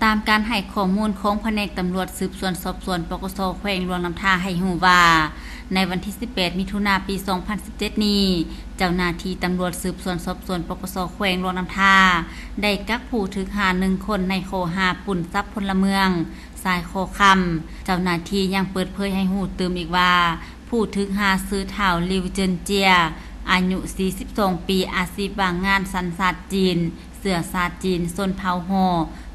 ຕາມການໃຫ້ຂໍ້ມູນຂອງພະແນກຕຳຫຼວດສືບສວນສອບສວນ ປກສ ແຂວງຫຼວງນ້ຳທາ ໃຫ້ຮູ້ວ່າ ໃນວັນທີສິບແປດ ມິຖຸນາ ປີສອງພັນສິບເຈັດນີ້, ເຈົ້າໜ້າທີ່ຕຳຫຼວດສືບສວນສອບສວນ ປກສ ແຂວງຫຼວງນ້ຳທາ ໄດ້ກັກຜູ້ຖືກຫາໜຶ່ງຄົນ ໃນຂໍ້ຫາປຸ້ນຊັບພົນລະເມືອງ ຊາຍຄໍຄຳ. ເຈົ້າໜ້າທີ່ຍັງເປີດເຜີຍໃຫ້ຮູ້ຕື່ມອີກວ່າ ຜູ້ຖືກຫາຊື່ທ້າວ ລິວ ເຈີນເຈຍ ອາຍຸສີ່ສິບສອງປີ, ອາຊີບວ່າງງານ, ສັນຊາດຈີນ, ເຊື້ອຊາດຈີນ, ຊົນເຜົ່າຫໍ່,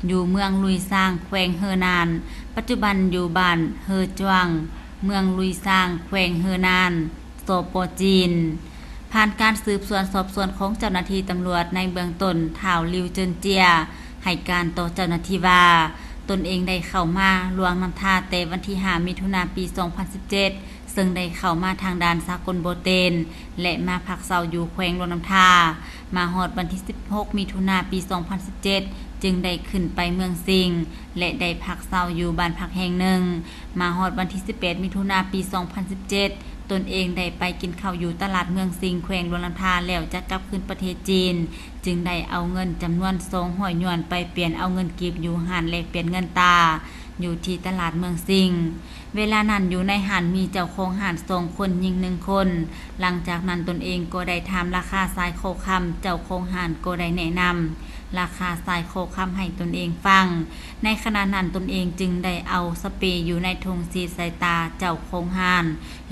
ຢູ່ເມືອງລຸຍຊາງ ແຂວງເຮີນານ, ປັດຈຸບັນຢູ່ບ້ານເຮີຈວາງ ເມືອງລຸຍຊາງ ແຂວງເຮີນານ ສປ ຈີນ. ຜ່ານການສືບສວນສອບສວນຂອງເຈົ້າໜ້າທີ່ຕຳຫຼວດໃນເບື້ອງຕົ້ນ, ທ້າວ ລິວ ເຈີນເຈຍ ໃຫ້ການຕໍ່ເຈົ້າໜ້າທີ່ວ່າ ຕົນເອງໄດ້ເຂົ້າມາຫຼວງນ້ຳທາແຕ່ວັນທີຫ້າ ມິຖຸນາ ປີສອງພັນສິບເຈັດ ເຊິ່ງໄດ້ເຂົ້າມາທາງດ່ານສາກົນບໍ່ເຕັນ ແລະ ມາພັກເຊົາຢູ່ແຂວງຫຼວງນ້ຳທາ. ມາຮອດວັນທີສິບຫົກ ມິຖຸນາ ປີສອງພັນສິບເຈັດ ຈຶ່ງໄດ້ຂຶ້ນໄປເມືອງສິງ ແລະ ໄດ້ພັກເຊົາຢູ່ບ້ານພັກແຫ່ງໜຶ່ງ. ມາຮອດວັນທີສິບແປດ ມິຖຸນາ ປີສອງພັນສິບເຈັດ ຕົນເອງໄດ້ໄປກິນເຂົ້າຢູ່ຕະຫຼາດເມືອງສິງ ແຂວງຫຼວງນ້ຳທາ ແລ້ວຈະກັບຄືນປະເທດຈີນ, ຈຶ່ງໄດ້ເອົາເງິນຈຳນວນສອງຮ້ອຍຢວນໄປປ່ຽນເອົາເງິນກີບຢູ່ຮ້ານແລກປ່ຽນເງິນຕາ ຢູ່ທີ່ຕະຫຼາດເມືອງສິງ. ເວລານັ້ນຢູ່ໃນຮ້ານມີເຈົ້າຂອງຮ້ານສອງຄົນ, ຍິງໜຶ່ງຄົນ. ຫຼັງຈາກນັ້ນຕົນເອງກໍໄດ້ຖາມລາຄາຊາຍຄໍຄຳ, ເຈົ້າຂອງຮ້ານກໍໄດ້ແນະນຳລາຄາຊາຍຄໍຄຳໃຫ້ຕົນເອງຟັງ. ໃນຂະນະນັ້ນຕົນເອງຈຶ່ງໄດ້ເອົາສະເປຢູ່ໃນຖົງສີດໃສ່ຕາເຈົ້າຂອງຮ້ານ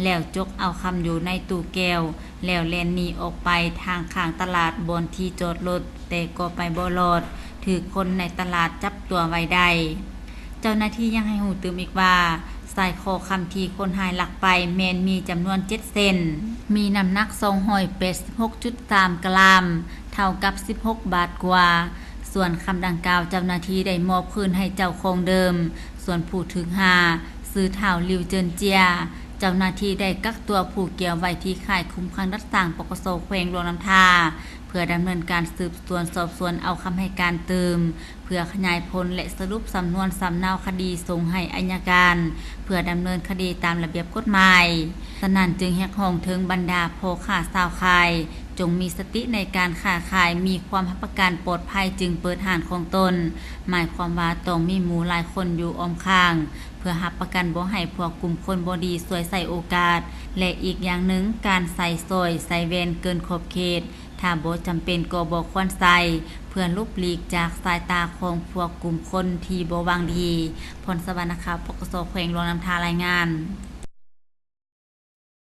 ແລ້ວຈົກເອົາຄຳຢູ່ໃນຕູ້ແກ້ວ ແລ້ວແລ່ນໜີອອກໄປທາງຂ້າງຕະຫຼາດບ່ອນທີ່ຈອດລົດ, ແຕ່ກໍໄປບໍ່ລອດ, ຖືກຄົນໃນຕະຫຼາດຈັບຕົວໄວ້ໄດ້. ເຈົ້າໜ້າທີ່ຍັງໃຫ້ຮູ້ຕື່ມອີກວ່າ ຊາຍຄໍຄຳທີ່ຄົນຮ້າຍລັກໄປແມ່ນມີຈຳນວນເຈັດເສັ້ນ, ມີນ້ຳໜັກສອງຮ້ອຍແປດສິບຫົກຈຸດສາມກຣາມ, ເທົ່າກັບສິບຫົກບາດກວ່າ. ສ່ວນຄຳດັ່ງກ່າວເຈົ້າໜ້າທີ່ໄດ້ມອບຄືນໃຫ້ເຈົ້າຂອງເດີມ, ສ່ວນຜູ້ຖືກຫາຊື່ທ້າວ ລິວ ເຈີນເຈຍ ເຈົ້າໜ້າທີ່ໄດ້ກັກຕົວຜູ້ກ່ຽວໄວ້ທີ່ຄ້າຍຄຸມຂັງດັດສ້າງ ປກສ ແຂວງຫຼວງນ້ຳທາ ເພື່ອດຳເນີນການສືບສວນສອບສວນເອົາຄຳໃຫ້ການຕື່ມ ເພື່ອຂະຫຍາຍຜົນ ແລະ ສະຫຼຸບສຳນວນສຳເນົາຄະດີສົ່ງໃຫ້ໄອຍະການ ເພື່ອດຳເນີນຄະດີຕາມລະບຽບກົດໝາຍ. ສະນັ້ນຈຶ່ງຮຽກຮ້ອງເຖິງບັນດາພໍ່ຄ້າຊາວຂາຍ ຈົ່ງມີສະຕິໃນການຄ້າຂາຍ, ມີຄວາມຮັບປະກັນປອດໄພຈຶ່ງເປີດຮ້ານຂອງຕົນ, ໝາຍຄວາມວ່າຕ້ອງມີໝູ່ຫຼາຍຄົນຢູ່ອ້ອມຂ້າງ ເພື່ອຮັບປະກັນບໍ່ໃຫ້ພວກກຸ່ມຄົນບໍ່ດີສວຍໃຊ້ໂອກາດ ແລະ ອີກຢ່າງໜຶ່ງ ການໃສ່ສ້ອຍໃສ່ແຫວນເກີນຂອບເຂດ ຖ້າບໍ່ຈຳເປັນກໍບໍ່ຄວນໃສ່ ເພື່ອຫຼົບຫຼີກຈາກສາຍຕາຂອງພວກກຸ່ມຄົນທີ່ບໍ່ຫວັງດີ. ພອນສະຫວັນ ນັກຂ່າວ ປກສ ແຂວງຫຼວງນ້ຳທາ ລາຍງານ.